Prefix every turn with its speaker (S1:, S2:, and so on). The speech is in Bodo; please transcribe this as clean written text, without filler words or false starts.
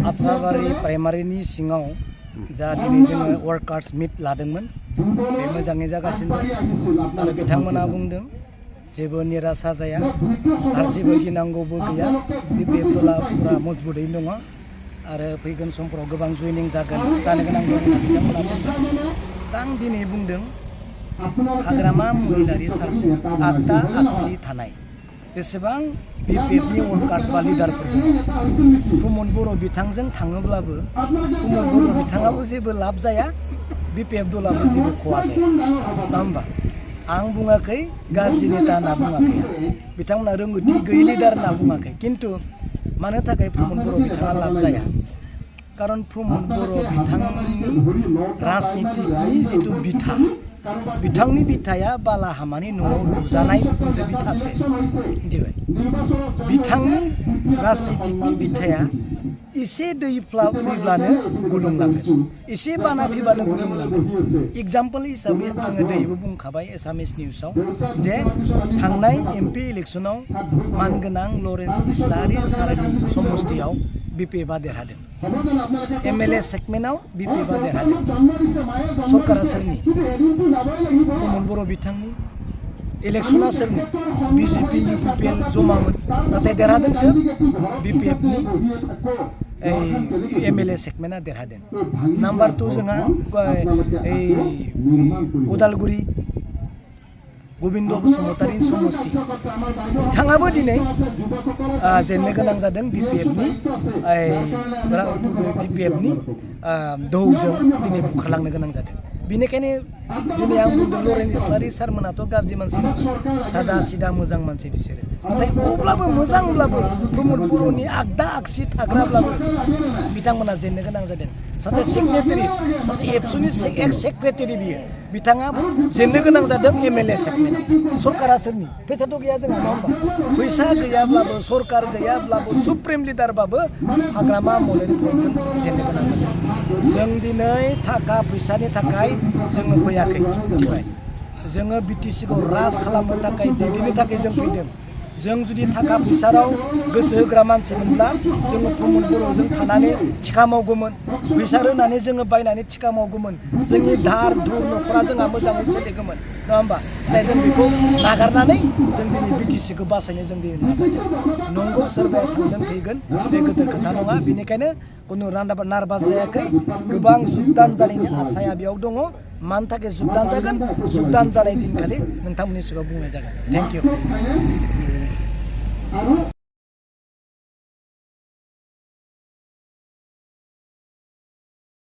S1: आस्राबारि प्राइमारिनि सिङाव जा दिनै जोङो वर्कार्स मिट लादोंमोन बे मोजाङै जागासिनो दं आरो बिथांमोना बुंदों जेबो निराशा जाया आरो जेबो गिनांगौबो गैया बे दला पुरा मजबुतैनो दङ आरो फैगोन समफोराव गोबां जयनिं जानो गोनां दं बिथांमोना बुंदों दा आं दिनै बुंदों हाग्रामा महिलारि सार्जन आगदा आगसि थानाय जेसेबां BPFनि वर्कार्स बा लिडारफोर दं प्रमद बर' बिथांजों थाङोब्लाबो प्रमद बर' बिथाङाबो जेबो लाब जाया BPF दलाबो जेबो खहा जाया नङा होमबा आं बुङाखै गाज्रि नेता होनना बुङाखै बिथांमोना रोंगौथि गैयै लिडार होनना बुङाखै किन्तु मानो थाखाय प्रमद बर' बिथाङा लाब जाया कारण प्रमद बर' बिथांनि राजनितिकनि जिथु बिथा बिथांनि बिथाया बालाहामानि न'आव लुजानाय मोनसे बिथासो मिथिबाय बिथांनि राजनितिकनि बिथाया एसे दै फैब्लानो गुलुंलांगोन एसे बाना फैब्लानो गुलुंलांगोन एग्जाम्पल हिसाबै आङो दैबो बुंखाबाय एसामिस निउसाव जे थांनाय MP इलेक्सनाव मानगोनां लरेन्स इस्लारि सारनि समस्तियाव BPFआ देरहादों MLA सेगमेन्टआव BPFआ देरहादों सरकारा सोरनि प्रमद बर' बिथांनि इलेक्सना सोरनि BJP UPPL जमामोन नाथाय देरहादों सोर BPFनि MLA सेगमेन्टआ देरहादों नाम्बार 2 जोंहा उदालगुरि गोविंद बसुमतारी समस्ति बिथाङाबो दिनै जेननो गोनां जादों BPFनि दोहौजों दिनै बुखारलांनो गोनां जादों बेनिखायनो दिनै आं बुंदों लरेन्स इस्लारि सारमोनाथ' गाज्रि मानसि सादा सिदा मोजां मानसि बिसोरो नाथाय अब्लाबो मोजांब्लाबो प्रमद बर'नि आगदा आगसि थाग्राब्लाबो बिथांमोना जेननो गोनां जादों सासे सेक्रेटारि सासे एबसुनि एक्स सेक्रेटारि बियो बिथाङा जेननो गोनां जादों MLA सेगमेन्टआव सरकारा सोरनि फैसाथ' गैया जोंहा नङा होमबा फैसा गैयाब्लाबो सरकार गैयाब्लाबो सुप्रिम लिडारबाबो हाग्रामा महिलारिफोरजों जेननो गोनां जादों जों दिनै थाखा फैसानि थाखाय जोङो फैयाखै मिथिबाय जोङो BTCखौ राज खालामनो थाखाय दैदेननो थाखाय जों फैदों जों जुदि थाखा फैसायाव गोसो होग्रा मानसिमोनब्ला जोङो प्रमद बर'जों थानानै थिखा मावगौमोन फैसा होनानै जोङो बायनानै थिखा मावगौमोन जोंनि धार धुर न'खरा जोंहा मोजाङै सोलिगौमोन नङा होमबा नाथाय जों बेखौ नागारनानै जों दिनै BTCखौ बासायनो जों दिनै नाजादों नंगौ सोरबाया थांदों फैगोन बे गिदिर खोथा नङा बेनिखायनो खुनु नार्भास जायाखै गोबां जुगदान जानायनि आसाया बेयाव दङ मानि थाखाय जुगदान जागोन जुगदान जानाय दिनखालि नोंथांमोननि सिगाङाव बुंनाय जागोन थेंक इउ